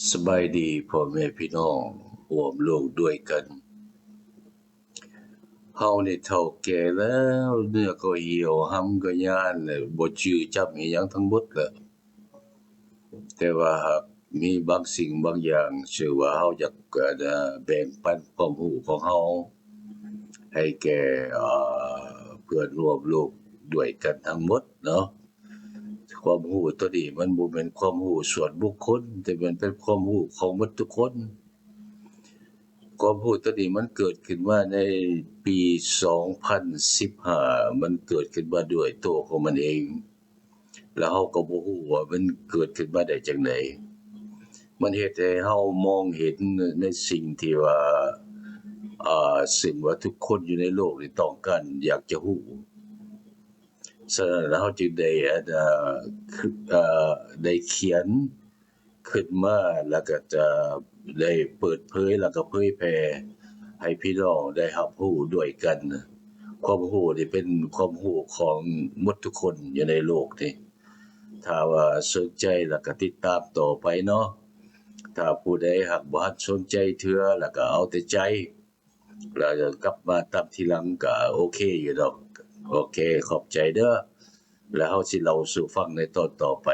ສະບາຍດີພໍ່ແມ່ພີ່ນ້ອງຮ່ວມໂລກດ້ວຍກັນ. ເຮົານີ້ເຖົ້າແກ່ແລ້ວ ເນື້ອກໍຫ່ຽວ ຫຳກໍຢ້ານ ບໍ່ຈື່ຈຳອີ່ຫຍັງທັງໝົດແຫຼະ. ແຕ່ວ່າຫາກມີບາງສິ່ງບາງຢ່າງ ຊື່ວ່າເຮົາຢາກ ເອີ ແບ່ງປັນຄວາມຮູ້ຂອງເຮົາໃຫ້ແກ່ ເອີ ເພື່ອນຮ່ວມໂລກດ້ວຍກັນທັງໝົດເນາະ. ຄວາມຮູ້ໂຕນີ້ມັນບໍ່ແມ່ນຄວາມຮູ້ສ່ວນບຸກຄົນ, ແຕ່ມັນເປັນຄວາມຮູ້ຂອງໝົດທຸກຄົນ. ຄວາມຮູ້ໂຕນີ້ມັນເກີດຂຶ້ນມາໃນປີສອງພັນສິບຫ້າ ມັນເກີດຂຶ້ນມາດ້ວຍໂຕຂອງມັນເອງ, ແລ້ວເຮົາກໍບໍ່ຮູ້ວ່າມັນເກີດຂຶ້ນມາໄດ້ຈັ່ງໃດ. ມັນເຮັດໃຫ້ເຮົາມອງເຫັນໃນສິ່ງທີ່ວ່າ ອ່າ ຊຶ່ງວ່າທຸກຄົນຢູ່ໃນໂລກນີ້ຕ້ອງການຢາກຈະຮູ້. ສະນັ້ນເຮົາຈຶ່ງໄດ້ ອັນ ເອີ ຄື ເອີ ໄດ້ຂຽນຂຶ້ນມາ ແລ້ວກໍຈະໄດ້ເປີດເຜີຍ ແລ້ວກໍເຜີຍແຜ່ໃຫ້ພີ່ນ້ອງໄດ້ຮັບຮູ້ດ້ວຍກັນ. ຄວາມຮູ້ນີ້ເປັນຄວາມຮູ້ຂອງໝົດທຸກຄົນຢູ່ໃນໂລກນີ້. ຖ້າວ່າສົນໃຈແລ້ວກໍຕິດຕາມຕໍ່ໄປເນາະ. ຖ້າຜູ້ໃດຫາກບໍ່ທັນສົນໃຈເທື່ອ ແລ້ວກໍເອົາແຕ່ໃຈ ແລ້ວກັບມາຕາມທີຫຼັງກໍໂອເຄຢູ່ດອກ. ໂອເຄ ຂອບໃຈເດີ. ແລ້ວເຮົາຊິເລົ່າສູ່ຟັງໃນຕອນຕໍ່ໄປ.